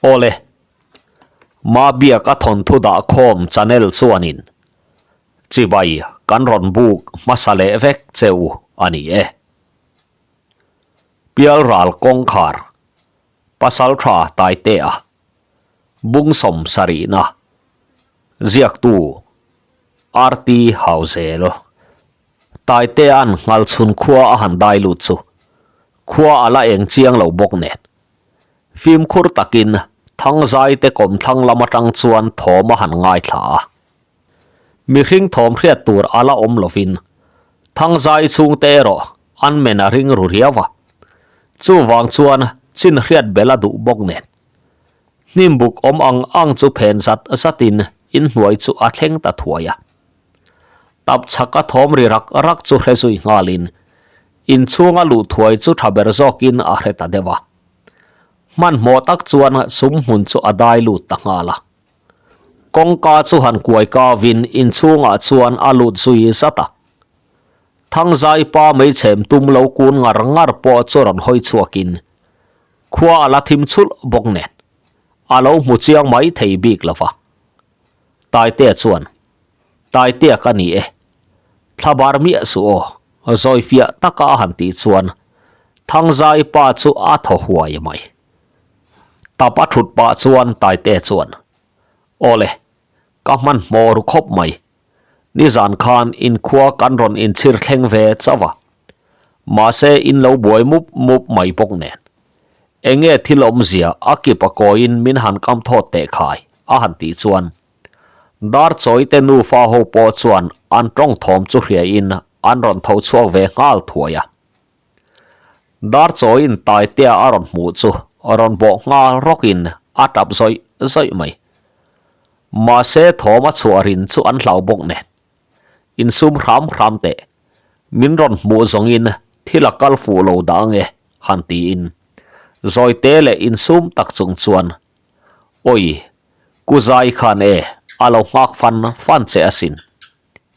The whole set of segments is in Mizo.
Awle, Mabiak a thawnthu dah khawm channel chuanin chibai kan rawn buk hmasa leh vek che u a ni e. Pialral kawngkhar Pasaltha Taitea Bungsawm sarihna Ziaktu RT Hauzel Taitea'n Nghalchhun khua a han dai lut chu khua a la eng chiang lo bawk nen fimkhur takin Thangzaite kawmthlang lam atang chuan thawm a han ngaithla a. Mihring thawm hriat tur a la awm lovin Thangzai chhungte erawh an men a ring ru riau a. Chuvang chuan chin hriat bel a duh bawk nen hnimbuk awm ang ang chu phen zat zatin inhnuai chu a thleng ta thuai a. Tap chhaka thawm ri rak rak chu hre zui nghalin inchhunga luh thuai chu tha ber zawkin a hre ta deuh a. Hmanhmawh tak chuan sum hmun chu a dai lut ta nghal a. Kawngka chu han kuai kavin inchhungah chuan a lut zui zat a. Thangzai pa meichhem tum lo kun ngar ngar pawh chu rawn hawi chhuakin khua a la thim chhulh bawk nen a lo hmu chiang mai thei bik lo va. Taitea chuan, Taitea ka ni e, thla bar miah suh aw, zawi fiah taka a han tih chuan Thangzai pa chu a thaw huai mai. Tap a thut pah chuan Taitea chuan, Awle, ka hmanhmawh ru khawp mai. Nizan khan inkhua kan rawn inchhir thleng ve chauh a, mahse in lo buai mup mup mai bawk nen. Enge thil awmzia a kip a kawiin min han kam thawt teh khai a han tih chuan dar chawi te nufa ho pawh chuan an tawng thawm chu hriain an rawn tho chhuak ve nghal thuai a. Dar chawiin Taitea a rawn hmuh chu rawn bawh nghal rawkin a tap zawih zawih mai. Mahse thawm a chhuah rin chu an hlau bawk nen. Insum hram hram teh. Min rawn hmuh zawngin thil a kal fuh lo dah ange, han tiin. Zawite leh insum tak chung chuan, Awi, Ku Zai khan e, a lo nghak fan fan che asin.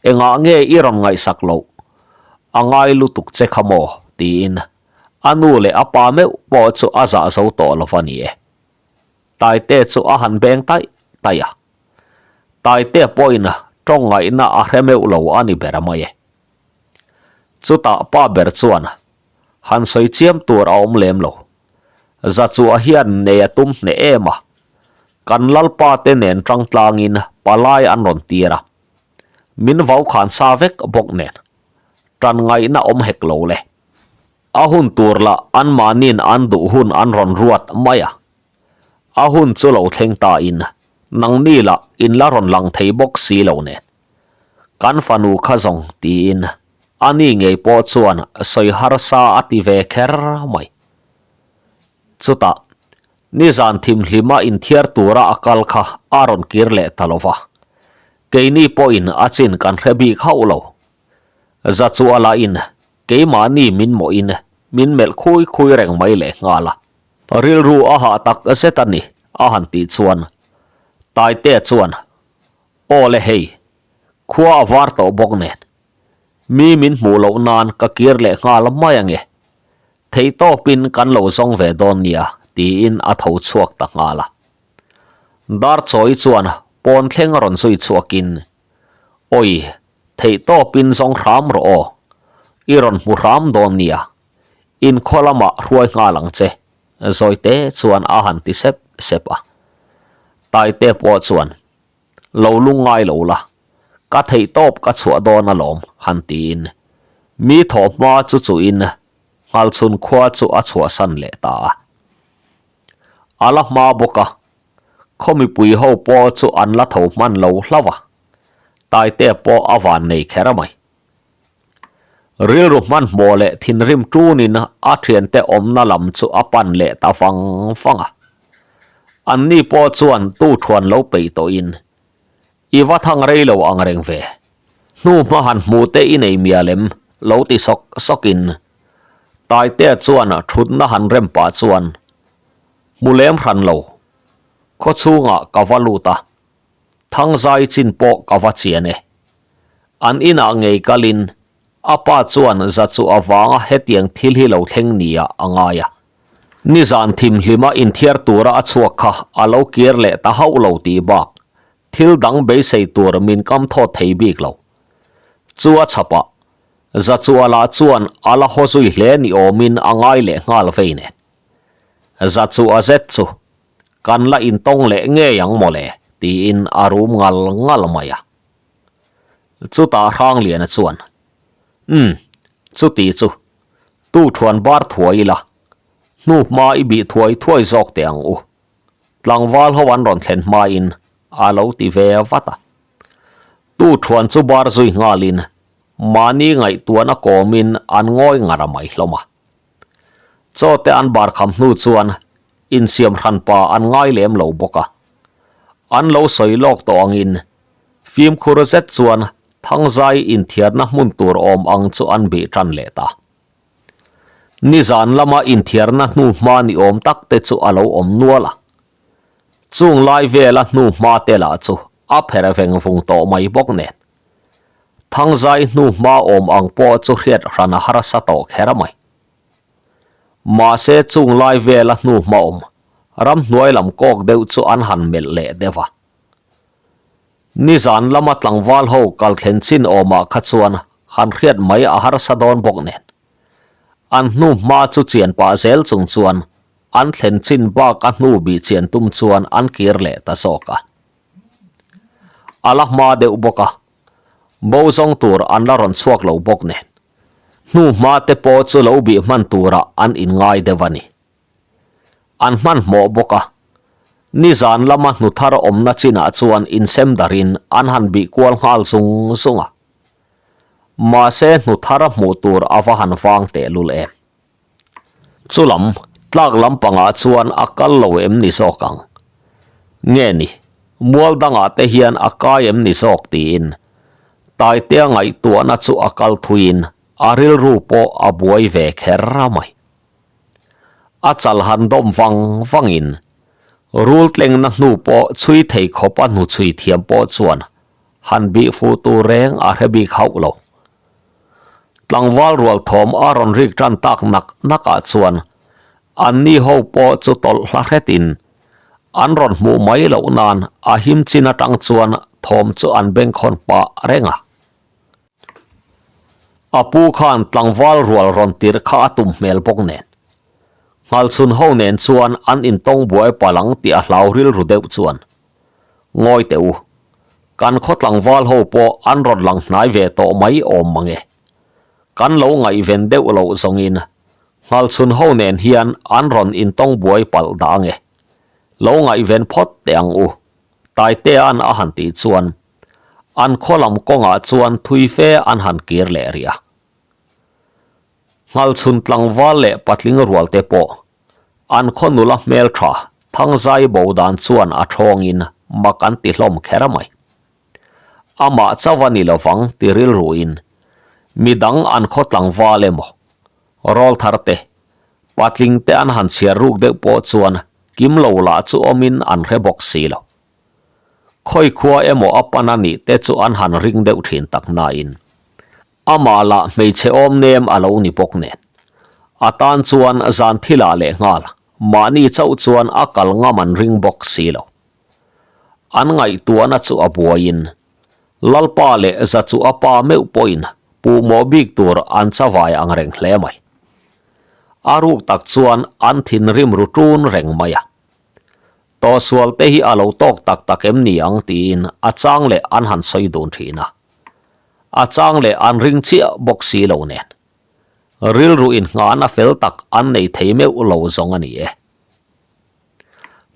Engah nge i rawn ngaihsak loh? A ngai lutuk che kha maw? tiin a nu leh a pa meuh pawh chu a zah zo tawh lo va ni e. Taite chu a han beng taih taih a. Taite pawhin tawng ngaihna a hre meuh lo a ni ber mai e. Chutah pa ber chuan han sawi chiam tur a awm lem lo. Zachuah hian nei a tum hneh em a, kan lalpa te nen tang tlangin palai an rawn tir a. Min vau khan sa vek bawk nen tan ngaihna awm hek lo le. A hun tur lah anmahniin an duh hun an rawn ruat mai a. A hun chu lo thleng ta in, nangni lah in la rawn lang thei bawk si lo nen. Kan fanu kha zawng tiin a ni ngei pawh chuan sawi harsa a ti ve kher mai. Chutah, nizan thimhlima inthiar tura a kal kha a rawn kir leh ta lo va. Keini pawhin a chin kan hre bik hauh lo. Zachuah lah in keimahni min mawhin min melh khui khui reng mai leh nghal a. Rilru a hah tak zet a ni, a han tih chuan Taitea chuan, Aw le hei, khua a var tawh bawk nen, mi min hmuh loh nan ka kir leh nghal mai ange, theihtawpin kan lo zawng ve dawn nia, tiin a tho chhuak ta nghal a. Darchawi chuan pawn thleng rawn zui chhuakin, Awi, theihtawpin zawng hram rawh aw, i rawn hmu hram dawn nia, inkhaw lamah hruai nghal ang che, Zawite chuan a han ti sep sep a. Taite pawh chuan, Lo lungngai lo la, ka theihtawp ka chhuah dawn alawm, han tiin mi thawhhma chu chuhin Nghalchhun khua chu a chhuahsan leh ta a. A la hma bawk a, khaw mipui ho pawh chu an la tho hman lo hlauh a, Taite pawh a van nei kher mai. Rilru hmanhmawh leh thinrim tunin a thiante awmna lam chu a pan leh ta vang vang a. Anni pawh chuan tu thuan lo peih tawhin, I va thang rei lo ang reng ve. Hnu hma han hmuh te i nei mial em? lo ti sawk sawkin Taitea chuan thutna han rem pah chuan, Hmu lem hran lo. Khaw chhungah ka va lut a. Thangzai chin pawh ka va chian e. An inah ngei kalin a pa chuan za chu avanga hetiang thil hi lo thleng nia a ngai a. Nizan thimhlima inthiar tura a chhuak kha a lo kir leh ta hauh lo tih bak thil dang beisei tur min kam thawt thei bik lo. Chu a chhapah Zachuala chuan a la haw zui hle ni awmin a ngai leh nghal vei nen. Zachua zet chu kan la intawng leh ngei ang mawle tiin a rum ngal ngal mai a. Chutah Hrangliana chuan, Umm, chuti chu, tu thuan bar thuai ila, hnu hma i bih thuai thuai zawk teh ang u. Tlangval ho an rawn thlen hmain a lo ti ve vat a. Tu thuan chu bar zui nghalin mahni ngaihtuahna kawmin an ngawi ngar a mai hlawm a. Chaw te an bar kham hnu chuan insiam hranpa an ngai lem lo bawk a. An lo sawi lawk tawh angin fimkhur zet chuan thangzai inthiarna hmun tur awm ang chu an bih tan leh ta. Nizan lama inthiarna hnu hma ni awm tak te chu a lo awm nual a. Chung lai vela hnu hma te lah chu a pher veng vung tawh mai bawk nen. Thangzai hnu hma awm ang pawh chu hriat hran a harsa tawh kher mai. Mahse chung lai vela hnu hma awm ramhnuai lam kawk deuh chu an han melh leh deuh a. Nizan lama tlangval ho kal thlen chin awmah kha chuan han hriat mai a harsa dawn bawk nen. An hnu hma chu chian pah zel chung chuan an thlen chin bak a hnu bih chian tum chuan an kir leh ta zawk a. A la hma deuh bawk a, bo zawng tur an la rawn chhuak lo bawk nen. Hnu hma te pawh chu lo bih hman turah an inngai deuh a ni. An hmanhmawh bawk a. Nizan lama hnu thar awmna chinah chuan insem darin an han bih kual nghal zung zung a. Mahse hnu thar hmuh tur a va han vang tehlul em. Chulam tlak lampangah chuan a kal lo em ni zawk ang? Nge ni, mual dangah te hian a kai em ni zawk tiin Taitea ngaihtuahna chu a kal thuiin a rilru pawh a buai ve kher mai. A chal han dawm vang vangin rul tlengna hnu pawh chhui thei khawp a hnu chhui thiam pawh chuan han bih fuh tur reng a hre bik hauh lo. Tlangval rual thawm a rawn rik tan tak nak nakah chuan anni ho pawh chu tawlh hla hretin an rawn hmuh mai loh nan a him chin atang chuan thawm chu an bengkhawn pah reng a. A pu khan tlangval rual rawn tirh kha a tum hmel bawk nen. Nghalchhun ho nen chuan an intawng buai palh ang tih a hlau rilru deuh chuan, Ngawi teh u, kan khaw tlangval ho pawh an rawn lang hnai ve tawh mai awm mang e. Kan lo ngaihven deuh loh zawngin Nghalchhun ho nen hian an rawn intawng buai palh dah ang e. Lo ngaihven phawt teh ang u, Taitea'n a han tih chuan An khaw lam kawngah chuan thui fe an han kir leh rih a. Nghalchhun tlangval leh patling rual te pawh an khaw nula hmeltha Thangzai bo dan chuan a thawngin mak an ti hlawm kher mai. Amah chauh a ni lovang ti rilruin midang an khaw tlangval emaw rawlthar te patling te an han chhiar ruk deuh pawh chuan kim lo lah chu awmin an hre bawk si lo. Khawi khua emaw a pan a nih te chu an han ring deuh thin tak nain amah lah hmeichhe awm nem a lo ni bawk nen a tan chuan zan thilah leh nghal mahni chauh chuan a kal ngam an ring bawk si lo. An ngaihtuahna chu a buaiin Lalpa leh za chu a pa meuh pawhin puhmawh bik tur an chavai ang reng hle mai. A ruk tak chuan an thinrim ru ṭun reng mai a. Tawhsual te hi a lo tawk tak tak em ni ang tiin a chang leh an han sawi dun thin a. A chang leh an ring chiah bawk si lo nen. Rilru inngahna fel tak an nei thei meuh lo zawng a ni e.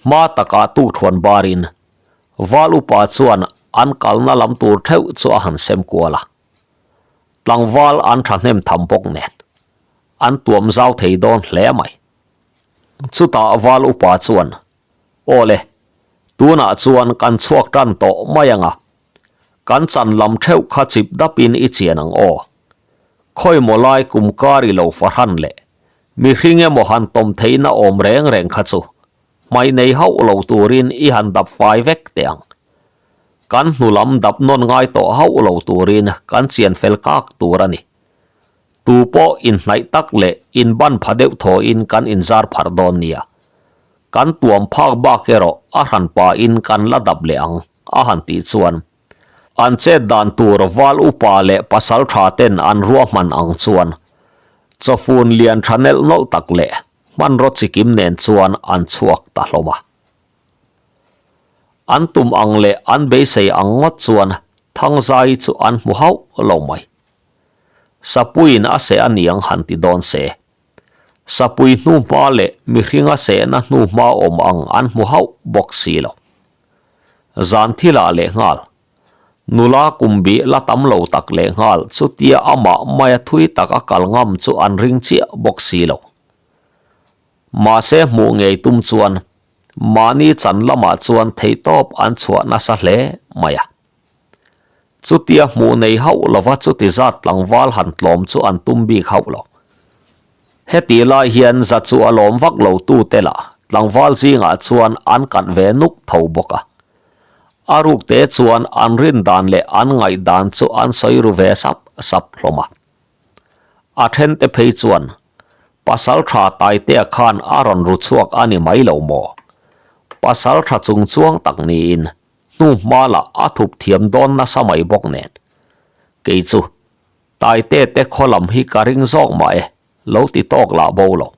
Hma takah tukthuan barin Val upa chuan an kalna lam tur theuh chu a han sem kual a. Tlangval an thahnem tham bawk nen an tuam zau thei dawn hle mai. Chutah val upa chuan, Aw le, tunah chuan kan chhuak tan tawh mai ang a, kan chan lam theuh kha chip dapin i chian ang aw. Khawi maw lai kum kar i lo fahran leh mihring emaw han tawm theihna awm reng reng kha chu hmaih nei hauh lo turin i han dap fai vek teh ang. Kan hnu lam dap nawn ngai tawh hauh lo turin kan chian fel kak tur a ni. Tu pawh inhnaih tak leh inban pha deuh thawhin kan inzar pharh dawn nia. Kan tuam phak bak erawh a hranpa in kan la dap leh ang, a han tih chuan an chet dan tur val upa leh pasal tha ten an ruahman ang chuan chawfun lian tha nelh nawlh tak leh hmanraw chikim nen chuan an chhuak ta hlawm a. An tum ang leh an beisei ang ngawt chuan Thangzai chu an hmu hauh lo mai. Sapuiin a seh a niang han ti dawn se. Sapui hnuhma leh mihringa sehna hnuhma awm ang an hmu hauh bawk si lo. Zan thilah lehnghal, nula kum bih la tam lo tak lehnghal chutia amah maia thui tak a kal ngam chu an ring chiah bawk si lo. Mahse hmuh ngei tum chuan mahni chan lamah chuan theihtawp an chhuah nasa hle mai a. Chutia hmuh nei hauh lova chuti zat tlangval han tlawm chu an tum bik hauh lo. Hetih lai hian za chu a lawm vak lo tu te lah tlangval zingah chuan an kat ve nuk tho bawk a. A ruk te chuan an rin dan leh an ngaih dan chu an sawi ru ve sap sap hlawm a. A then te phei chuan pasal tha Taitea khan a rawn ru chhuak a ni mai lo maw? Pasal tha chung chuang tak niin hnu hma lah a thup thiam dawn nasa mai bawk nen. Kei chu Taite te khaw lam hi ka ring zawk mah e, lo ti tawk lah bo lo.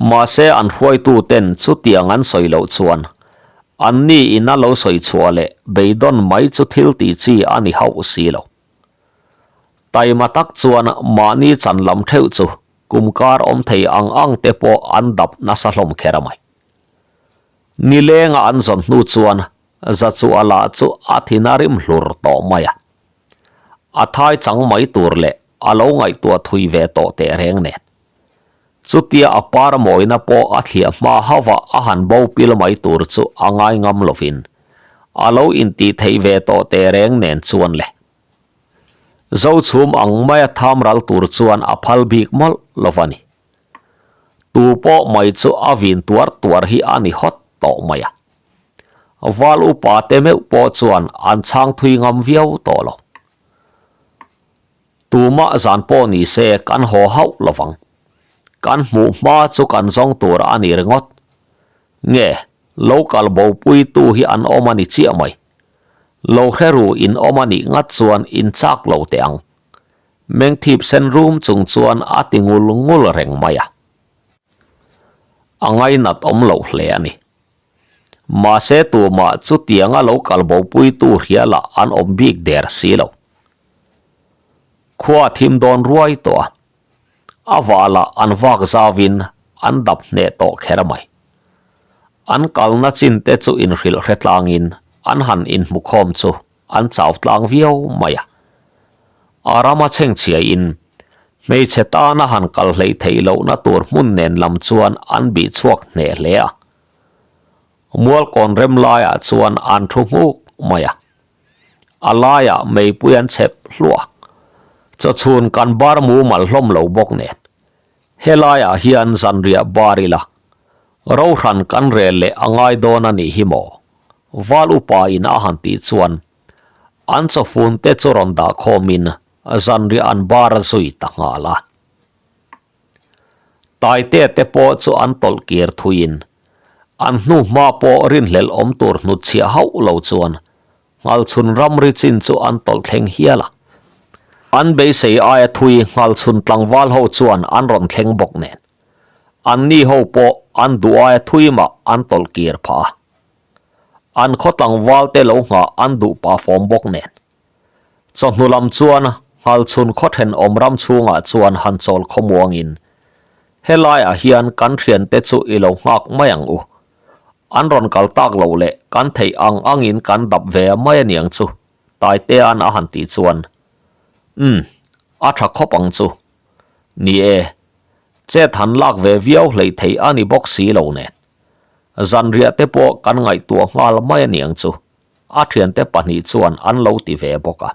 Mahse an hruaitu ten chutiang an sawi loh chuan an ni ina lo sawi chhuah leh beidawn mai chu thil tih chi a ni hauh si lo. Taima tak chuan mahni chan lam theuh chu kum kar awm thei ang ang te pawh an dap nasa hlawm kher a mai. Nilenga an zawn hnu chuan Zachuah lah chu a thin a rim hlur tawh mai a. A thai chang mai tur leh a lo ngaihtuah thui ve tawh teh reng nen. Chutia a par mawina pawh a thliah hma hauh a a han bo pil mai tur chu a ngai ngam lovin a lo intih theih ve tawh teh reng nen chuan le. Zochhum ang maia tham ral tur chuan a phal bik mawlh lo va ni. Tu pawh mai chu a vin tuar tuar hi a ni hawt tawh mai a. Val upa te meuh pawh chuan an chhang thui ngam viau tawh lo. Tumah zan pawh ni se kan haw hauh lo vang. Kan hmuh hma chu kan zawng tur a ni ringawt. Nge, lo kal bopui tu hi an awm a ni chiah mai. Lo hre ru in awm a nih ngat chuan in chak lo teh ang. Mengthip sen rum chung chuan a ti ngul ngul reng mai a. A ngainat awm loh hle a ni. Mahse tumah chutianga lo kal bopuitu hrialah an awm bik der si lo. Khua thim dawn ruai tawh a, a vahlah an vak zauin an dap hneh tawh kher mai. An kalna chin te chu inhrilh hre tlangin an han inhmukhawm chu an chau tlang viau mai a. A rama chhengchhiain hmeichhe tana han kal hleih theih lohna tur hmun nen lam chuan an bih chhuak hneh hle a. Mualkawn rem laiah chuan an thu nghuk mai a. A laiah meipui an chhep hluah a. Chawchhun kan bar mumal hlawm lo bawk nen Helaiah hian zanriah bar ila, rohran kan rel leh a ngai dawn a nih hi maw? Val upa in a han tih chuan an chawfun te chu rawn dah khawmin zanriah an bar a zui ta nghal a. Taite te pawh chu an tawlh kir thuiin an hnuhma pawh rinhlelh awm tur hnutchhiah hauh lo chuan Nghalchhun ramri chin chu an tawlh thleng hial a. An beisei aia thui Nghalchhun tlangval ho chuan an rawn thleng bawk nen. Anni ho pawh an duh aia thui mah an tawlh kir phah a. An khaw tlangval te lo nghah an duh pah fawm bawk nen. Chawhnu lam chuan Nghalchhun khaw thenawm ram chhungah chuan han chawl khawmuangin, Helaiah hian kan thiante chu i lo nghak mai ang u. An rawn kal tak loh leh kan theih ang angin kan dap ve mai aniang chu, Taitea'n a han tih chuan, Umm, a tha khawp ang chu. Ni e, chet han lak ve viau hleih theih a ni bawk si lo nen. Zanriah te pawh kan ngaihtuah nghal mai aniang chu, a thiante pahnih chuan an lo ti ve bawk a.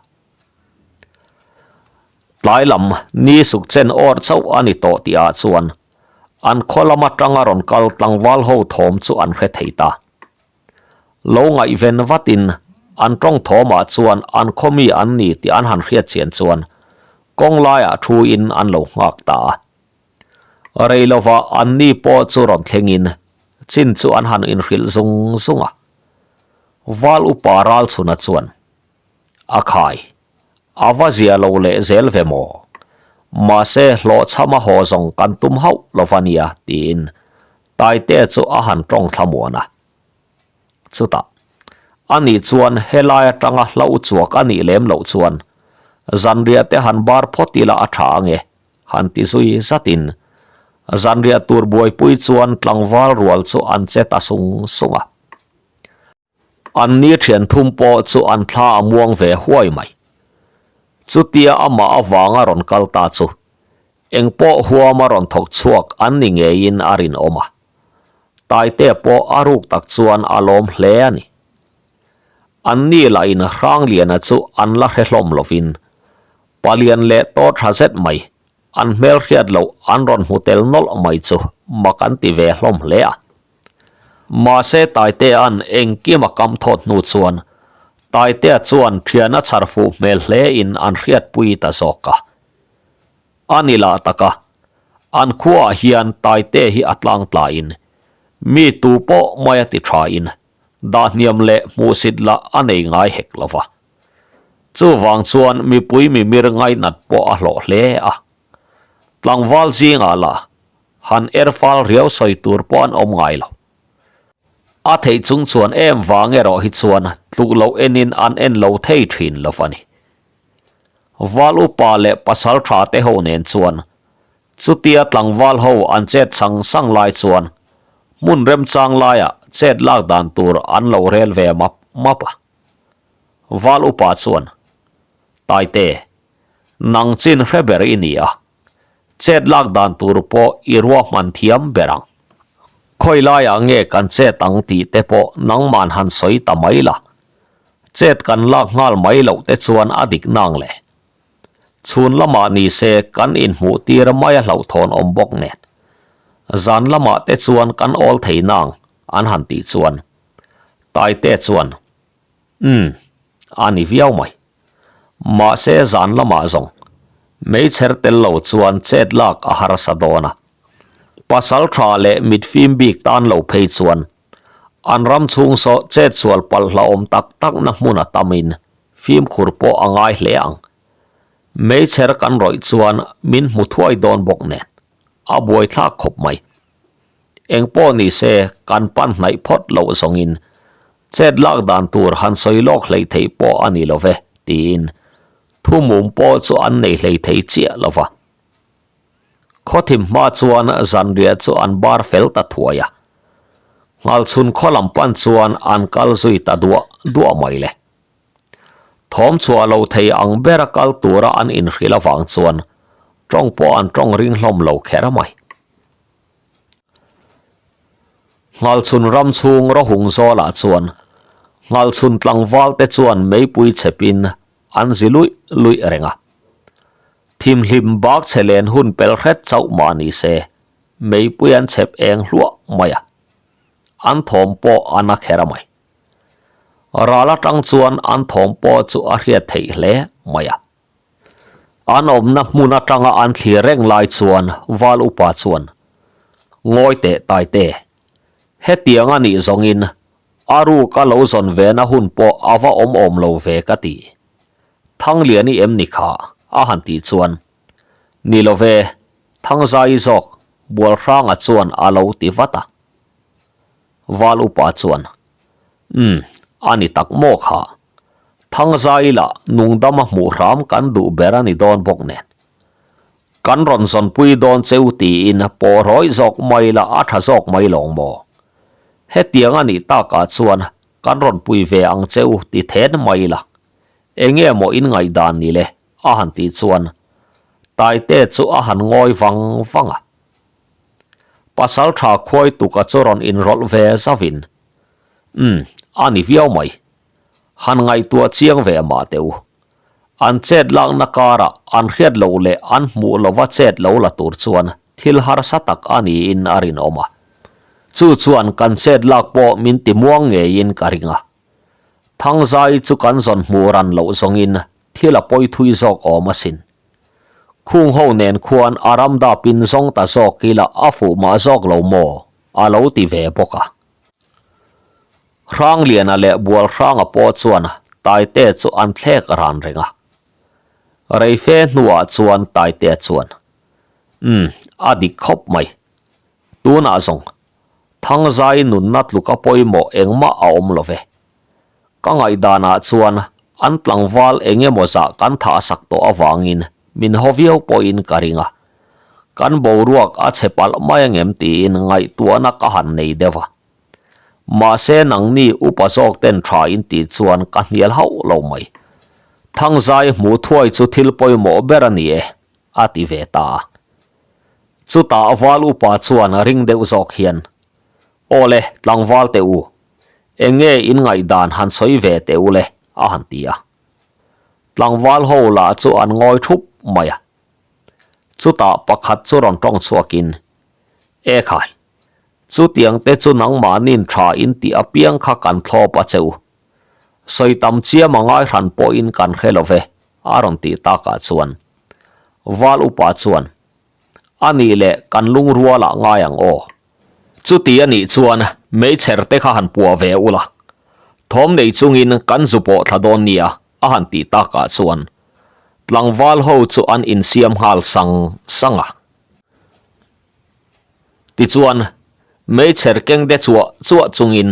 Tlai lam ni suk chen awr chauh a ni tawh tihah chuan an khaw lam atanga rawn kal tlangval ho thawm chu an hre thei ta. Lo ngaihven vatin an tawng thawmah chuan an khaw mi an ni tih an han hriat chian chuan. Kawng laiah thuin an lo nghak ta a. Rei lova anni pawh chu rawn thlengin chin chu an han inhrilh zung zung a. Val upa Ralchhuna chuan, A khai, a va zia lo leh zel ve maw? Mahse hlawhchham a haw zawng kan tum hauh lova nia tiin Taitea chu a han tawng thlamuan a. Chutah, ani chuan helai atanga hlauh chuak a nih lem loh chuan zanriah te han bar phawt ila a tha ange, han ti zui zatin zanriah tur buaipui chuan tlangval rual chu an che ta sung sung a. Anni thian thum pawh chu an thla a muang ve huai mai. Chutia amah avanga rawn kal ta chu engpawh huama rawn thawk chhuak an ni ngeiin a rinawm a. Taitea pawh a ruk tak chuan a lawm hle a ni. Anni lahin Hrangliana chu an la hre hlawm lovin palian leh tawr tha zet mai an hmelhriat loh an rawn hmu tel nawlh mai chu mak an ti ve hlawm hle a. Mahse Taitea'n engkim a kam thawt hnu chuan Taitea chuan thian a chhar fuh hmel hle in an hriatpui ta zawk a. A ni lah tak a, an khuaah hian Taite hi a tlang tlain mi tu pawh mai a ti thain dahhniam leh hmuhsit lah a nei ngai hek lo va. Chuvang chuan mipui mimir ngainat pawh a hlawh hle a. Tlangval zingah lah han erfal riau sawi tur pawh an awm ngai lo. A theih chung chuan em vang erawh hi chuan tluk loh enin an en lo thei thin lo va ni. Val upa leh pasal tha te ho nen chuan chutia tlangval ho an chet sang sang lai chuan hmun remchang laiah chet lak dan tur an lo rel ve map map a. Val upa chuan, Taite, nang chin hre ber i ni a, chet lak dan tur pawh i ruahman thiam ber ang. Khawi laiah nge kan chet ang tih te pawh nangman han sawi ta mai la, Chet kan lak nghal mai loh te chuan a dik nang le. Chhun lamah ni se kan inhmuh tir mai a hlauhthawn awm bawk nen. Zan lamah te chuan kan awl thei nang an han tih chuan Taite chuan Umm, a ni viau mai. Mahse zan lamah zawng meichher tel lo chuan chet lak a harsa dawn a. Pasal tha leh mitfim bik tan lo phei chuan An ram chhung saw chet sual palh hlauhawm tak tak na hmun a tamin fimkhur pawh a ngai hle ang. Meichher kan rawih chuan min hmu thuai dawn bawk nen a buaithlak khawp mai. Engpawh ni se kan pan hnaih phawt loh zawngin chet lak dan tur han sawi lawk hleih theih pawh a ni lo ve tiin thu mum pawh chu an nei hlei thei chiah lo va. Khawthim hma chuan zanriah chu an bar fel ta thuai a, Nghalchhun khaw lam pan chuan an kal zui ta duah duah mai le. Thawm chhuah lo thei ang bera kal tura an inhrilh avang chuan tawng pawh an tawng ring hlawm lo kher mai. Nghalchhun ram chhung rawhung zawlah chuan Nghalchhun tlangval te chuan meipui chhepin an zi luih luih reng a. Thimhlim bak chhe len hun pel hret chauh mah ni se, meipui an chhep eng hluah mai a, an thawm pawh a na kher a mai. Ral atang chuan an thawm pawh chu a hriat theih hle mai a. An awmna hmun atanga an thlir reng lai chuan Val upa chuan, Ngawi teh Taite, hetiang a nih zawngin a ruk a lo zawn ve na hun pawh a va awm awm lo ve ka ti. Thangliani em ni kha? a han tih chuan, Ni lo ve, Thangzai zawk Bualhranga chuan a lo ti vat a. Val upa chuan, Umm, a ni tak maw kha? Thangzai lah nungdama hmuh hram kan duh ber a ni dawn bawk nen. Kan rawn zawnpui dawn cheu tiin pawh rawih zawk mai la a tha zawk mai lawng maw? Hetiang a nih takah chuan kan rawn pui ve ang cheu ti then mai la. Enge maw in ngaihdan ni le? a han tih chuan Taite chu a han ngawi vang vang a. Pasal tha khuai tuka chu rawn inrawlh ve zauhin, Umm, a ni viau mai. Han ngaihtuah chiang ve mah teh u. An chet lakna karah an hriat loh leh an hmuh lova chet lo la tur chuan thil harsa tak a niin a rinawm a. Chu chuan kan chet lak pawh min ti muang ngeiin ka ring a. Thangzai chu kan zawn hmuh ran loh zawngin thil a pawi thui zawk awm asin. Khung ho nen khuan a ram dapin zawng ta zawk ila a fuh mah zawk lo maw? a lo ti ve bawk a. Hrangliana leh Bualhranga pawh chuan Taitea chu an thlek ran reng a. Reife hnuah chuan Taitea chuan, Umm, a dik khawp mai. Tunah zawng, Thangzai nunna tluka pawimawh engmah a awm lo ve. Ka ngaihdanah chuan an tlangval eng emaw zah kan thah sak tawh avangin min haw viau pawhin ka ring a. Kan boruak a chhe palh mai angem tiin ngaihtuahna ka han nei deuh a. Mahse nangni upa zawk ten tha in tih chuan ka hnial hauh lo mai. Thangzai hmuh thuai chu thil pawimawh ber a ni e, a ti ve ta a. Chutah val upa chuan ring deuh zawk hian, Aw le, tlangval teh u, eng nge in ngaihdan han sawi ve teh u le, a han ti a. Tlangval ho lah chu an ngawi thup mai a. Chutah pakhat chu rawn tawng chhuakin, E khai, chutiang te chu nangmahnin tha in tih apiang kha kan thlawp a che u. Sawi tam chiam a ngai hran pawhin kan hre lo ve, a rawn tih takah chuan Val upa chuan, A nih leh kan lungrualah ngai ang aw. Chuti a nih chuan meichher te kha han puah ve ula. Thawm nei chungin kan zu pawh thla dawn nia, a han tih takah chuan tlangval ho chu an insiam nghal sang sang a. Tichuan, meichher keng de chuah chuah chungin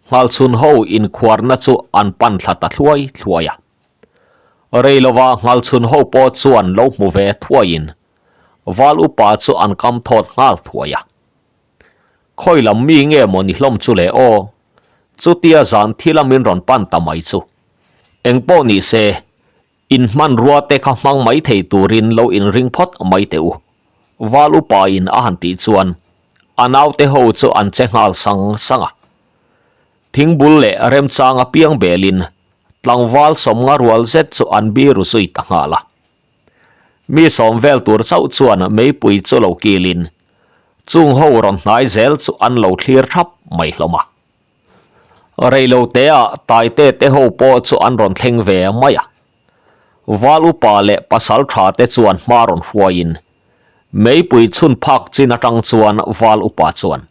nghalchhun ho inkhuarna chu an pan thla ta thluai thluai a. Rei lova nghalchhun ho pawh chuan lo hmu ve thuaiin Val upa chu an kam thawt nghal thuai a. Khawi lam mi nge maw ni hlawm chu le aw? Chutia zan thila min rawn pan ta mai chu. Engpawh ni se, in hmanrua te kha hmang mai thei turin lo inring phawt mai teh u. Val upa in a han tih chuan a naute ho chu an che nghal sang sang a. Thingbul leh remchang apiang belin Tlangval sawmnga rual zet chu an biru zui ta nghal a. Mi sawm vel tur chauh chuan meipui chu lo kilin chung ho rawn hnai zel chu an lo thlir thap mai hlawm a. Reilo teah Taite te ho pawh chu an rawn thleng ve mai a. Val upa leh pasal tha te chuan hma rawn hruaiin meipui chhun phak chin atang chuan val upa chuan,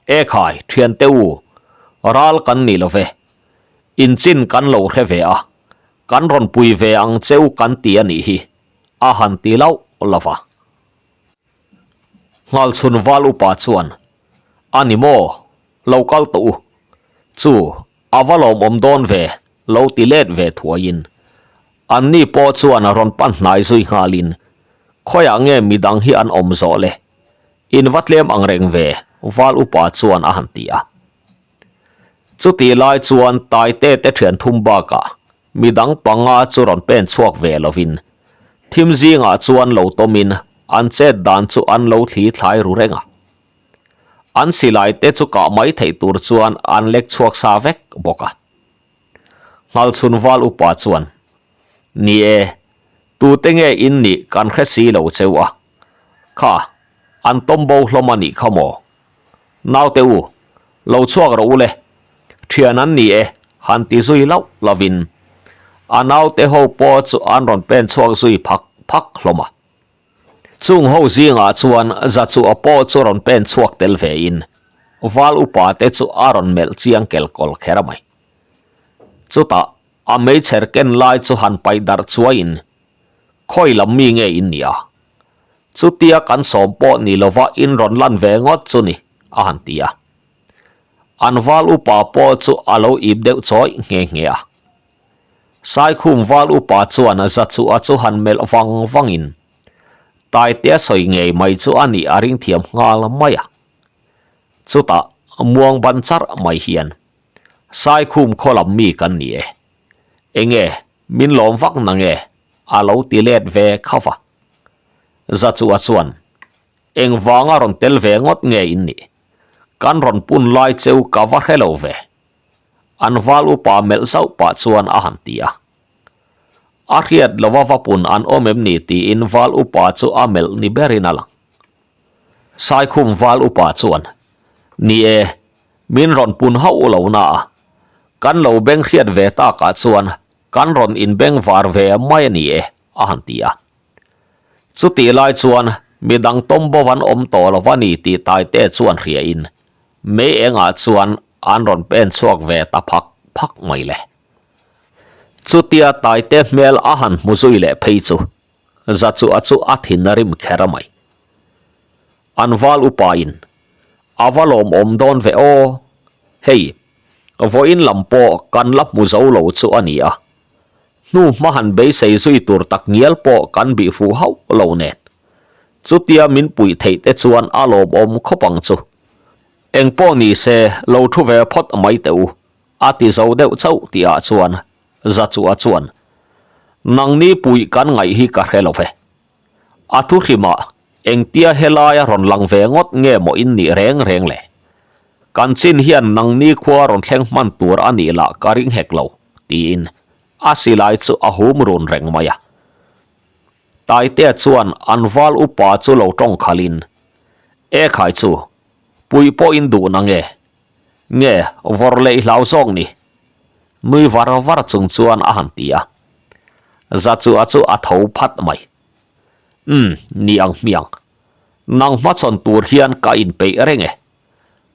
Ekhai, thiante u, ral kan ni lo ve. Inchin kan lo hre ve a, kan rawn pui ve ang cheu kan ti a nih hi, a han ti lauh lo va. Nghalchhun val upa chuan, A ni maw, lo kal tawh u. Chu, a va lawmawm dawn ve, lo ti let ve thuaiin. Anni pawh chuan rawn pan hnai zui nghalin, Khawiah nge midang hi an awm zawh le? In va tlem ang reng ve, val upa chuan a han ti a. Chutih lai chuan Taite te thian thum bakah midang panga chu rawn pen chhuak ve lovin thim zingah chuan lo tawmin an chet dan chu an lo thli thlai ru reng a. An silai te chu kah mai theih tur chuan an lek chhuak sa vek bawk a. Nghalchhun val upa chuan, Ni e, tute nge in nih kan hre si lo cheu a. Kha, an tawm bo hlawm a nih kha maw? Naute u, lo chhuak rawh u le, thian an ni e, han ti zui lauh lovin a naute ho pawh chu an rawn pen chhuak zui phak phak hlawm a. Chung ho zingah chuan Zachuah pawh chu rawn pen chhuak tel vein val upa te chu a rawn melh chiang kel kawl kher a mai. Chutah a meichher ken lai chu han paih darh chuaiin Khawi lam mi nge in nia? Chutia kan sawm pawh ni lova in rawn lan ve ngawt chu ni, a han ti a. An val upa pawh chu a lo ip deuh chawih nghe nghe a. Saikhum val upa chuan Zachuha chu han melh vang vangin Taitea sawi ngei mai chu a nih a ring thiam nghal mai a. Chutah muang ban charh mai hian Saikhum khaw lam mi kan ni e. Enge Min lawm vak na nge? A lo ti let ve khauh a. Zachua chuan, Engvanga rawn tel ve ngawt nge in nih? Kan rawn pun lai cheu ka va hre lo ve. An val upa melh zauh pah chuan a han ti a. A hriat lova va pun an awm em ni tiin val upa chu a melh ni berin a lang. Saikhum val upa chuan, Ni e, Min rawn pun hauh lo na a, kan lo beng hriat ve takah chuan kan rawn inbeng var ve mai a ni e, a han ti a. Chutih lai chuan midang tawm bo an awm tawh lo va ni tih Taite chuan hriain mei engah chuan an rawn pen chhuak ve ta phak phak mai le. Chutia Taite hmel a han hmu zui leh phei chu Zachua chu a thin a rim kher mai. An val upain a va lawmawm dawn ve aw, hei vawiin lam pawh kan la hmu zo lo chu a ni a, hnu hma han beisei zui tur tak ngial pawh kan bih fuh hauh lo nen. Chutia min puih theih te chuan a lawmawm khawp ang chu. Engpawh ni se lo thu ve phawt mai teh u, a ti zo deuh chauh tihah chuan Zachua chuan, Nangni puih kan ngaih hi ka hre lo ve. A thu hrimah engtia helaia rawn lang ve ngawt nge maw in nih reng reng le? Kan chin hian nangni khua rawn thleng hman tur a nih lah ka ring hek lo, tiin a silai chu a hum run reng mai a. Taitea chuan an val upa chu lo tawng khalhin, E khai chu, puih pawh in duh na nge? Nge vawrh leh i hlau zawk ni? Nui var var chung chuan a han ti a. Zachua chu a tho phat mai. Umm, ni ang hmiang. Nang hmachhawn tur hian ka inpeih reng e.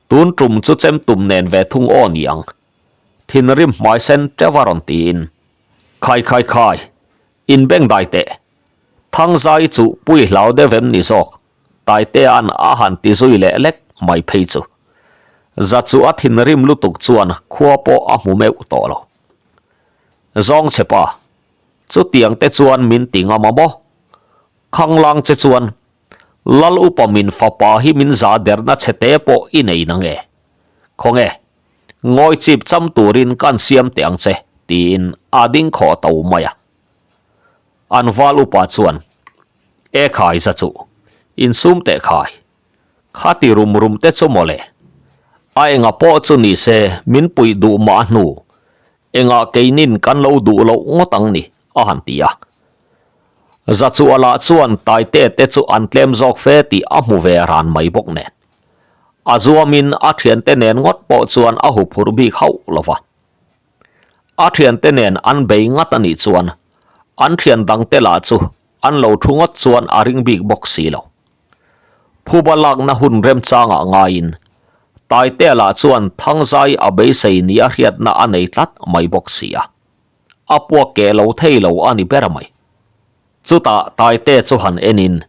Tun tum chu chem tum nen ve thung aw ni ang. Thinrim hmai sen teuh a rawn tiin. Khai khai khai, inbeng dai teh. Thangzai chu pui hlau deuh em ni zawk? Taitea'n a han ti zui leh lek mai phei chu. Za chu a thinrim lutuk chuan khua pawh a hmu meuh tawh lo. Zawng che pa, chutiang te chuan min ti ngam a maw? Khanglang che chuan Lal upa min fapa hi min za derna che te pawh i nei na nge? Khawnge, ngawi chip cham turin kan siam teh ang che, tiin a ding khawh to mai a. An val upa chuan, E khai za chu, insum teh khai. Khati rum rum te chu mawle. A enga pawh chu ni se min puih duh mah hnu, engah keinin kan lo duh loh ngawt ang ni, a han ti a. Zachuah lah chuan Taite te chu an tlem zawk fe tih a hmu ve ran mai bawk nen. A zuamin a thiante nen ngawt pawh chuan a huphurh bik hauh lo va. A thiante nen an bei ngat a nih chuan an thian dangte lah chu an lo thu ngawt chuan a ring bik bawk si lo. Phuba lakna hun remchangah ngaiin Taitea lah chuan Thangzai a beisei nia hriatna a nei tlat mai bawk si a. A puak keh lo thei lo a ni ber mai. Chutah Taitea chu han enin,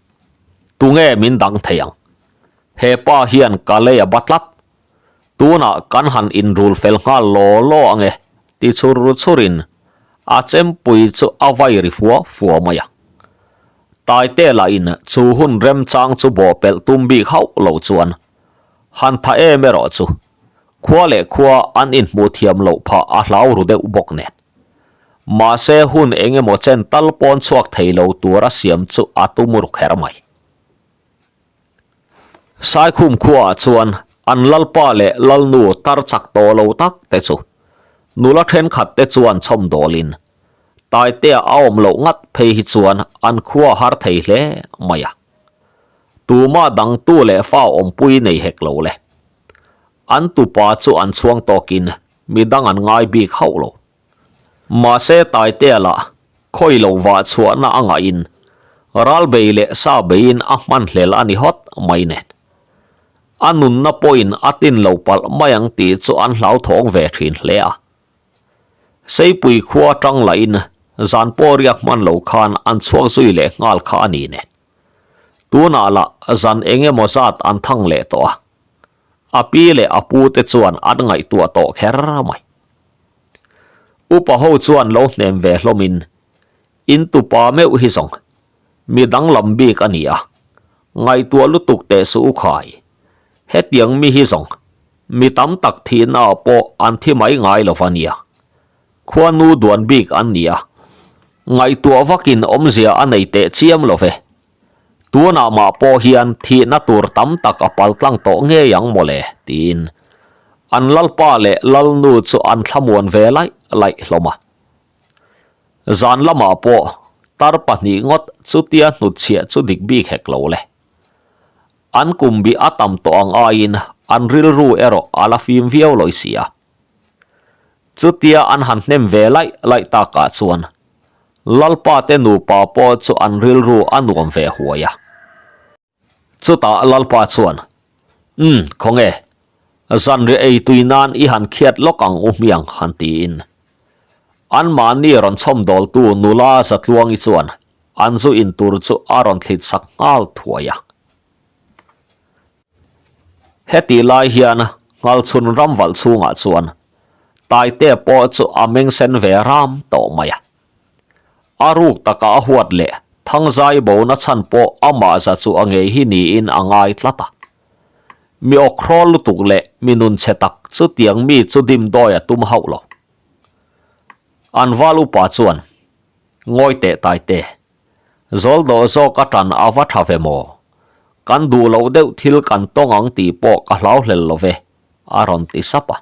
Tunge min dang thei ang? He pa hian ka lei a ba tlat. Tunah kan han inrul fel nghal law law ang e, ti chhur chhurin a chempui chu a vai ri fua fua mai a. Taite lahin chu hun remchang chu bawhpelh tum bik hauh lo chuan han tha em erawh chu khua leh khua an inhmuh thiam loh phah a hlau ru deuh bawk nen. Mahse hun eng emaw chen tal pawn chhuak thei lo tura siam chu a tum ru kher mai. Saikhum khuaah chuan an lalpa leh lalnu tar chak tawh lo tak te chu nula thenkhat te chuan chhawm dawlin Taitea a awm loh ngat phei hi chuan an khua har thei hle mai a. Tumah dangtu leh fa awmpui nei hek lo le. An tupa chu an chhuang tawkin midang an ngai bik hauh lo. Mahse Taitea lah khawi lo vah chhuahna a ngahin ral bei leh sa beiin a hman hlel a ni hawt mai nen. A nunna pawhin a tin lo palh mai ang tih chu an hlauthawng ve thin hle a. Seipui khua atang lahin zan pawh riak hman lo khan an chhuak zui leh nghal kha a ni nen. Tunah lah zan eng emaw zat an thang leh tawh a. A pi leh a pu te chuan an ngaihtuah tawh kher mai. Upa ho chuan lo hnem ve hlawmin, In tupa meuh hi zawng, mi danglam bik a ni a, ngaihtuah lutuk teh suh u khai. Hetiang mi hi zawng, mi tam tak thihnaah pawh an thi mai ngai lo va nia. Khuanu duan bik an ni a, ngaihtuah vakin awmzia a nei teh chiam lo ve. Tunah mah pawh hian thihna tur tam tak a pal tlang tawh ngei ang mawle, tiin an lalpa leh lalnu chu an thlamuan ve laih laih hlawm a. Zan lamah pawh tar pahnih ngawt chutia hnutchhiah chu dik bik hek lo le. An kum bih a tam tawh ang aiin an rilru erawh a la fim viau lawi si a. Chutia an han hnem ve laih laih takah chuan. Lalpa te nupa pawh chu an rilru a nuam ve huai a. Chutah Lalpa chuan, Umm, khawnge, zanriah ei tui nan i han khiat lawk ang u hmiang han tiin. Anmahni rawn chhawmdawltu nula Zatluangi chuan an zu in tur chu a rawn thlit sak nghal thuai a. Hetih lai hian Nghalchhun ramvalh chhungah chuan Taitea pawh chu a meng sen ve ram tawh mai a. A ruk taka a huat leh Thangzai bona chhan pawh amah za chu a ngei hi niin a ngai tlat a. Mi awkhrawl lutuk leh mi nun chhe tak chutiang mi chu dimdawi a tum hauh lo. An val upa chuan, Ngawi teh Taite, Zawl dawh zawk a tan a va tha ve maw? Kan duh loh deuh thil kan tawng ang tih pawh ka hlau hlel lo ve, a rawn ti sap a.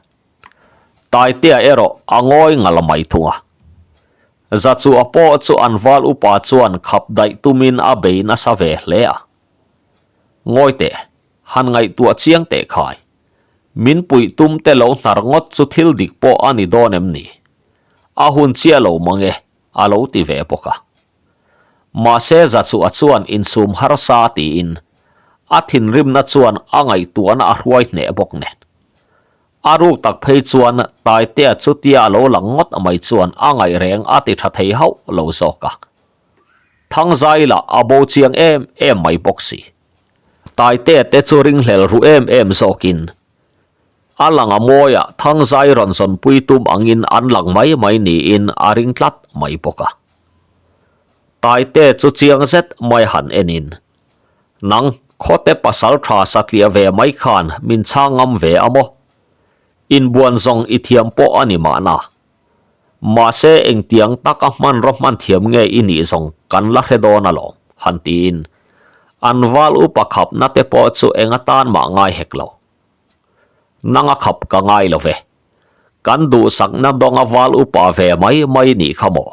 Taitea erawh a ngawi ngal mai thung a. Zachua pawh chu an val upa chuan khap daih tumin a bei nasa ve hle a. Ngawi teh, han ngaihtuah chiang teh khai. Min puih tum te lo hnar ngawt chu thil dik pawh a ni dawn em ni? A hun chiah lo mang e. a lo ti ve bawk a. Mahse Zachua chuan insum harsa tiin a thinrimna chuan a ngaihtuahna a hruai hneh bawk nen. A ruk tak phei chuan Taitea chutia a lo lang ngawt mai chuan a ngaih reng a ti tha thei hauh lo zawk a. Thangzai lah a bo chiang em em mai bawk si. Taitea te chu ringhlel ru em em zawkin A lang a mawi a, Thangzai rawn zawnpui tum angin an lang mai mai niin a ring tlat mai bawk a. Taite chu chiang zet mai han enin, Nang, khawte pasal tha satliah ve mai khan min chhang ngam ve a maw? Inbuan zawng i thiam pawh a ni mahna. Mahse engtiang taka hmanraw hman thiam nge i nih zawng kan la hre dawn alawm, han tiin an val upa khapna te pawh chu eng atan mah ngai hek lo. Nanga khap ka ngai lo ve. Kan duhsakna dawnga val upa ve mai mai nih kha maw?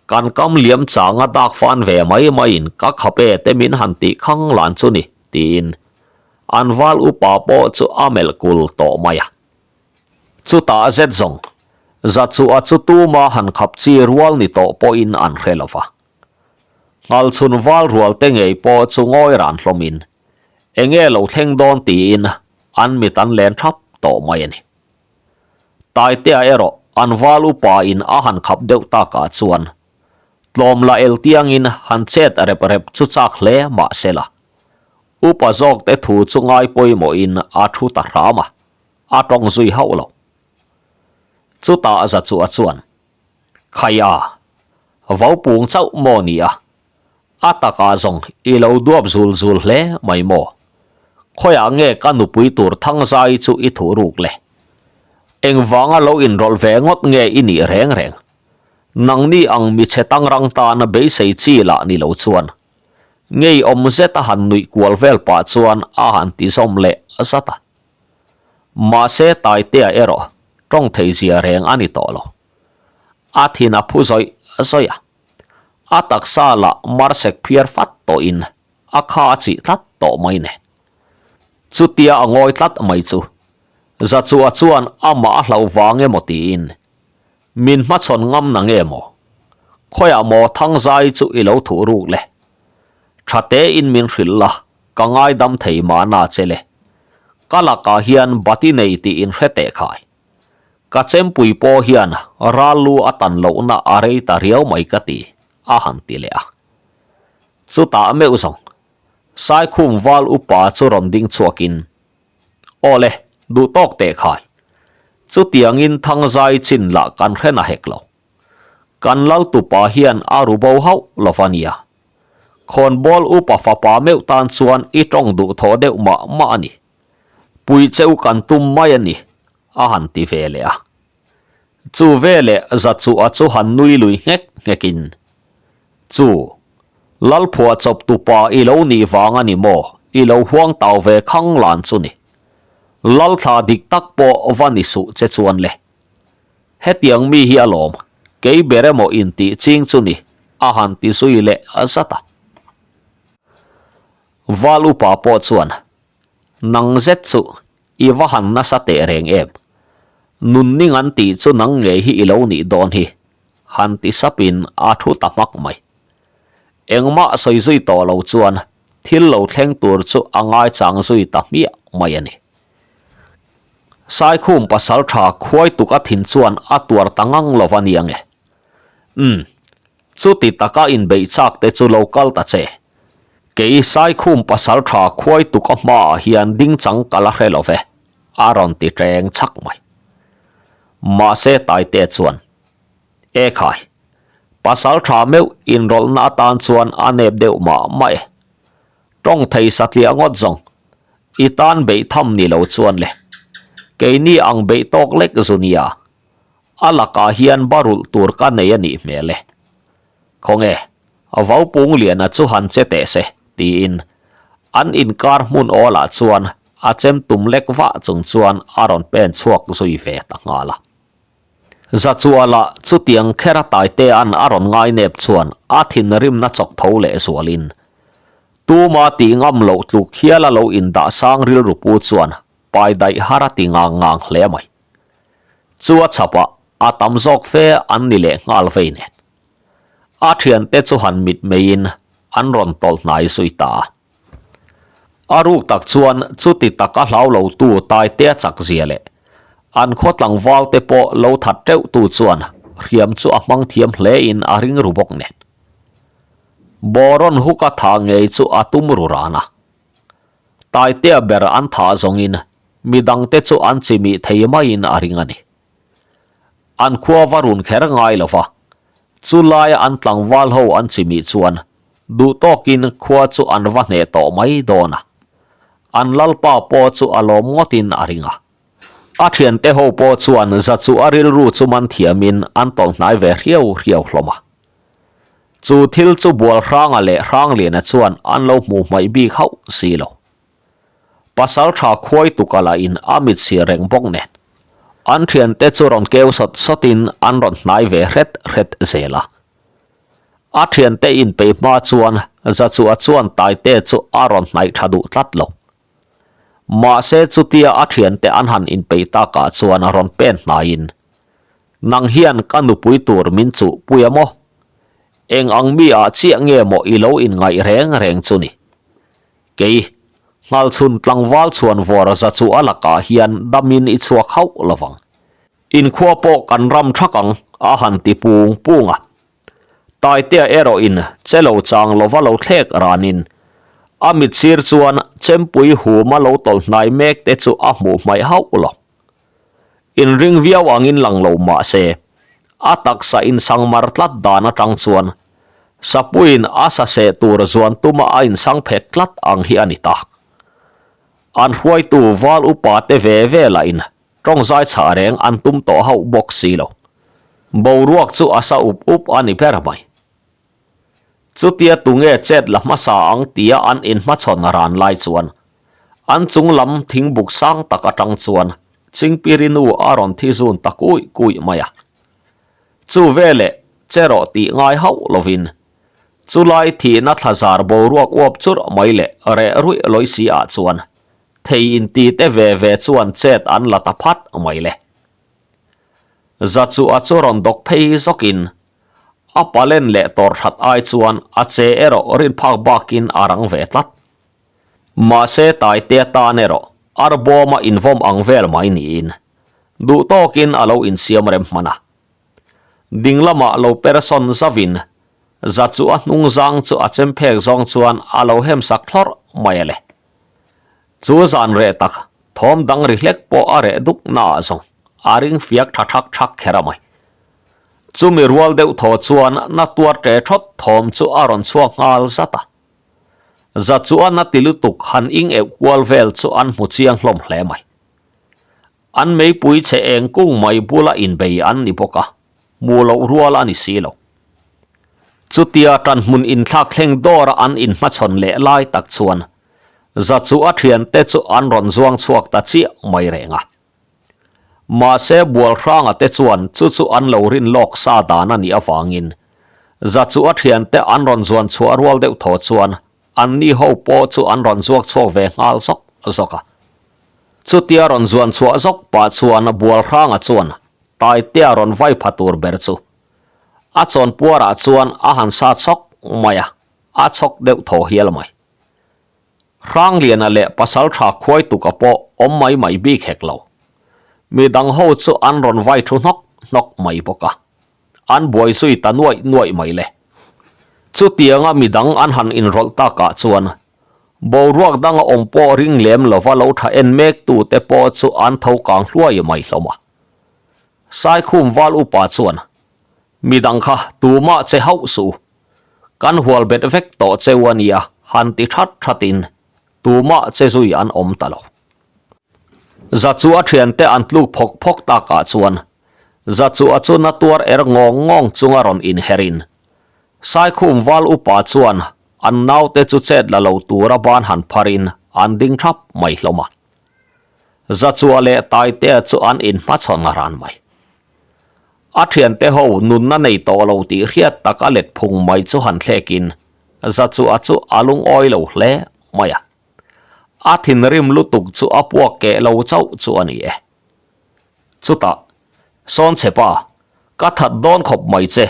Kan kam liam changa dak fan ve mai maiin ka khap e te min han tih khang lan chu ni, tiin an val upa pawh chu a melh kul tawh mai a. Chutah zet zawng, Zachua chu tuma han khap chi rual ni tawh pawhin an hre lo va. Nghalchhun val rual te ngei pawh chu ngawi ran hlawmin enge lo thleng dawn tiin an mit an len thap tawh mai a ni. Taitea erawh an val upa in a han khap deuh takah chuan tlawm la el tiangin han chet rep rep chu chak hle mah se la, upa zawk te thu chu ngai pawimawhin a thu ta hram a, a tawng zui hauh lo. Chutah Zachua chuan, Khaia, vaupung chauh maw ni a? A takah zawng i lo duap zul zul hle mai maw? Khawiah nge ka nupui tur Thangzai chu i thuh ruk le? Engvanga lo inrawlh ve ngawt nge i nih reng reng? Nangni ang michhe tangrang tana beisei chi lah ni lo chuan ngeiawm zeta han nuih kual vel pah chuan a han ti zawm leh zat a. Mahse Taitea erawh tawng thei zia reng a ni tawh lo. A thin a phu zawih zawih a. A taksa lah marsek phiar fat tawhin a kha a chih tlat tawh mai nen. Chutia a ngawi tlat mai chu Zachua chuan amah a hlauh vang emaw tiin min hmachhawn ngam na nge maw? Khawiah maw Thangzai chu i lo thuh ruk le? Tha tein min hrilh la, ka ngaidam thei mahna che le. Ka lakah hian bati nei tih in hre teh khai. Ka chempui pawh hian ral lu a tan lohna a rei ta riau mai ka ti, a han ti leh a. Chutah meuh zawng, Saikhum val upa chu rawn ding chhuakin, Aw le, duh tawk teh khai. Chutiangin Thangzai chin lah kan hre na hek lo. Kan lal tupa hian a ru bo hauh lo va nia. Khawnbawl upa fapa meuh tan chuan i tawng duh thaw deuh mah mah a ni. Pui cheu kan tum mai a ni, a han ti ve leh a. Chu veleh Zachuha chu han nui lui nghek nghekin, Chu, Lalphuah chawp tupa i lo nih vang a ni maw, i lo huang tau ve khang lan chu ni. Lalthla dik tak pawh va ni suh che chuan le. Hetiang mi hi alawm, kei ber emaw intih ching chu ni, a han ti zui leh zat a. Val upa pawh chuan, Nang zet chu i va han nasa teh reng em? Nunning an tih chu nang ngei hi i lo nih dawn hi, han ti sapin a thu ta hmak mai. Engmah sawi zui tawh lo chuan thil lo thleng tur chu a ngaichang zui ta hmiah mai a ni. Saikhum pasal tha khuai tuk a thin chuan a tuar ta ngang lo va nia nge. Umm, chuti taka inbeih chak te chu lo kal ta che. Kei Saikhum pasal tha khuai tuk a hmaah hian ding chang ka la hre lo ve, a rawn ti teng chak mai. Mahse Taite chuan, E khai, pasal tha meuh inrawlhna atan chuan a nep deuh mah mah e. Tawng thei satliah ngawt zawng, i tan beih tham ni lo chuan le. Keini ang beih tawk lek zu nia, a lakah hian ba rulh tur ka nei a nih hmel e. Khawnge, Vaupung Liana chu han che teh se, tiin an inkar hmun awlah chuan a chem tum lek vah chung chuan a rawn pen chhuak zui ve ta nghal a. Zachuala chutiang khera Taitea'n a rawn ngainep chuan a thinrimna chawk tho leh zualin tuma tih ngam loh tluk hiala lo indah sang rilru pu chuan pai daih har a ti ngang ngang hle mai. Chu a chhapah a tam zawk fe an ni leh nghal vei nen. A thiante chu han mitmeiin an rawn tawlh hnai zui ta a. A ruk tak chuan chuti taka hlau lotu Taitea chak zia leh an khaw tlangval te pawh lo that teuh tu chuan hriam chu a hmang thiam hle in a ring ru bawk nen. Boron huka tha ngei chu a tum ru ran a. Taitea ber an thah zawngin midangte chu an chimih thei maiin a ring a ni. An khua va run kher ngai lo va, chu laia an tlangval ho an chimih chuan duh tawkin khua chu an va hneh tawh mai dawn a. An lalpa pawh chu a lawm ngawtin a ring a. A thiante ho pawh chuan za chu a rilru chu man thiamin an tawlh hnai ve hriau hriau hlawm a. Chu thil chu Bualhranga leh Hrangliana chuan an lo hmuh hmaih bik hauh si lo. Pasal tha khuai tuk a la in a mit sir reng bawk nen. An thiante chu rawn keu sawt sawt in an rawn hnai ve hret hret zel a. A thiante in peih hma chuan Zachua chuan Taite chu a rawn hnaih tha duh tlat lo. Mahse chutia a thiante an han in peih takah chuan rawn pen hnai in, Nang hian ka nupui tur min chuh pui a maw? Eng ang mi ah chiah nge maw i lo in ngaih reng reng chu ni? Kei, Nghalchhun tlangval chhuan vawr za chu a lakah hian damin i chhuak hauh lovang. Inkhua pawh kan ram thak ang, a han ti pung pung a. Taitea erawhin che lo chang lova lo thlek ranin a mit sir chuan chempui huma lo tawlh hnai mek te chu a hmuh hmaih hauh lo. Inring viau angin lang lo mah se, a taksa insangmar tlat dan atang chuan Sapuiin a sa seh tur zuan tuma a insang phek tlat ang hi a ni ta. An hruaitu val upa te ve ve lahin tawngzai chhah reng an tum tawh hauh bawk si lo. Boruak chu a sa up up a ni ber mai. Chutia tunge chet la hmasa ang tia an inhmachhawn ran lai chuan an chung lam thingbuk sang tak atang chuan Chingpirinu a rawn thi zun ta kuih kuih mai a. Chu veleh che rawh tih ngai hauh lovin chulai thihna thlazar boruak uap churh mai leh reh ruih lawi si ah chuan thei inti te ve ve chuan chet an la ta phat mai le. Za chu a chu rawn dawk phei zawkin A palen leh tawr that ai chuan a che erawh rin phak bakin a rang ve tlat. Mahse Taitea tan erawh arbawma invawm ang vel mai niin duh tawkin a lo insiam rem hman a. Ding lamah lo per sawn zavin za chu a hnung zang chu a chem phek zawng chuan a lo hem sak thlawrh mai a le. Chu zan reh tak thawm dang ri hlek pawh a reh duk naah zawng a ring fiak tha thak thak kher a mai. Chumi rual deuh thaw chuan na tuar ṭe ṭhawt thawm chu a rawn chhuak nghal zat a. Za chuan a ti lutuk han ing euh kual vel chu an hmu chiang hlawm hle mai. An meipui chhe eng kung mai bula inbei an ni bawk a, hmu loh rual a ni si lo. Chutia ṭanhmun inthlak thleng dawra an inhmachhawn leh lai tak chuan za chu a ṭhiante chu an rawn zuang chhuak ta chiah mai reng a. Mahse Bualhranga te chuan chu chu an lo rin lawk sa dan a nih avangin za chu a thiante an rawn zuan chhuah rual deuh thaw chuan anni ho pawh chu an rawn zuak chhuak ve nghal zawk zawk a. Chutia rawn zuan chhuah zawk pah chuan Bualhranga chuan Taitea rawn vai pha tur ber chu. A chawnpuarah chuan a han sat sawk mai a, a chhawk deuh thaw hial mai. Hrangliana leh Pasaltha Khuaituka pawh awm mai mai bik hek lo. Mi dang ho chu an rawn vai thu hnawk hnawk mai bawk a. An buai zui ta nuaih nuaih mai le. Chutianga mi dang an han inrawlh takah chuan boruak danga awm pawh ring lem lova lo tha en mek tute pawh chu an tho kang hluai mai hlawm a. Saikhum val upa chuan mi dang kha tumah che hauh suh u. Kan hual bet vek tawh cheu a nia han ti that thatin tumah che zui an awm ta lo. Za chu a thiante an tluk phawk phawk takah chuan za chu a chu na tuar er ngawng ngawng chunga rawn inherin Saikhum val upa chuan an naute chu chet la lo tura ban han pharin an ding thap mai hlawm a. Zachua leh Taitea chu an inhmachhawn ran mai. A thiante ho nunna nei tawh lo tih hriat tak a let phung mai chu han thlekin Zachua chu a lungawi lo hle mai a. A thinrim lutuk chu a puak keh lo chauh chu a ni e. Chutah, Sawnchhepa, ka that dawn khawp mai che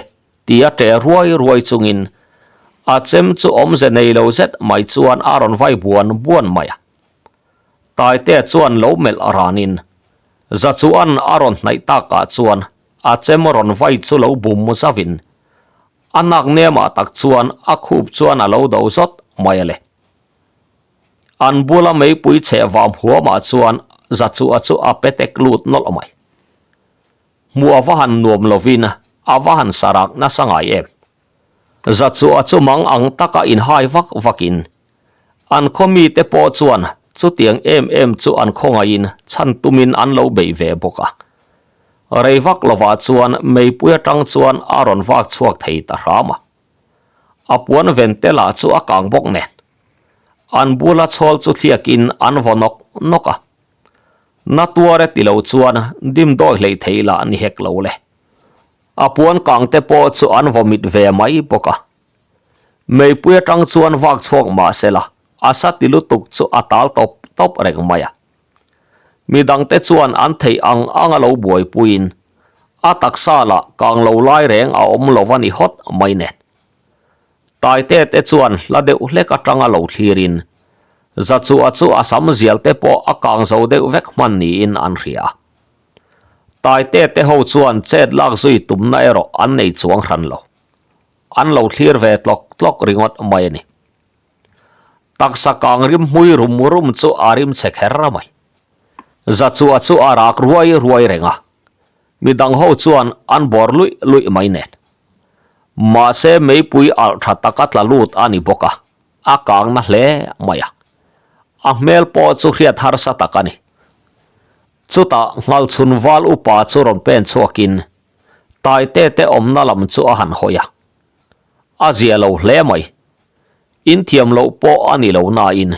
tia ṭe ruai ruai chungin a chem chu awmze nei lo zet mai chuan a rawn vai buan buan mai a. Taitea chuan lo melh ranin Zachuan a rawn hnaih takah chuan a chem rawn vai chu lo bum zavin a nak nemah tak chuan a khup chuan a lo do zawt mai a le. An bula meipui chheh vam huamah chuan Zachua chu a petek lut nawlh mai. Hmuh a va han nuam lovin a va han sarak nasa ngai em. Zachua chu mang ang taka inhai vak vakin an khaw mite pawh chuan chutiang em em chu an khawngaihin chhan tumin an lo beih ve bawk a. Rei vak lovah chuan meipui atang chuan a rawn vak chhuak thei ta hram a. A puan ven te lah chu a kang bawk nen. An bula chhawl chu thliakin an vaw nawk nawk a. Na tuar e ti lo chuan dimdawi hlei thei lah ni hek lo le. A puan kang te pawh chu an vawmit ve mai bawk a. Meipui atang chuan vak chhuak mah se la, a sa ti lutuk chu a tal tawp tawp reng mai a. Midang te chuan an theih ang ang a lo buaipuiin a taksa lah kang lo lai reng a awm lo va ni hawt mai nen. Taite te chuan hla deuh hlek atanga lo thlirin Zachua chu a sam zial te pawh a kang zo deuh vek hman niin an hria a. Taite te ho chuan chet lak zui tumna erawh an nei chuang hran lo. An lo thlir ve tlawk tlawk ringawt mai a ni. Taksa kang rim hmui rum rum chu a rim chhe kher mai. Zachua chu a rak ruai ruai reng a, midang ho chuan an bawr luih luih mai nen. Mahse meipui alh tha taka tla lut a ni bawk a, a kang na hle mai a. A hmel pawh chu hriat harsa tak a ni. Chutah Nghalchhun val upa chu rawn pen chhuakin Taite te awmna lam chu a han hawi a. A zia lo hle mai. Inthiam loh pawh a ni lo nain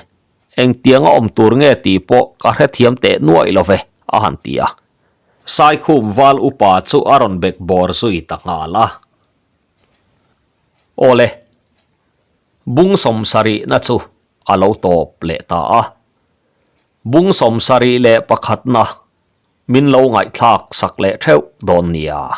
engtianga awm tur nge tih pawh ka hrethiam teh nuaih lo ve, a han ti a. Saikhum val upa chu a rawn bek bawr zui ta nghal a. Awle, bung sawmsarihna chu a lo tawp leh ta a. Bung 21na min lo ngaihthlak sak leh theuh dawn nia.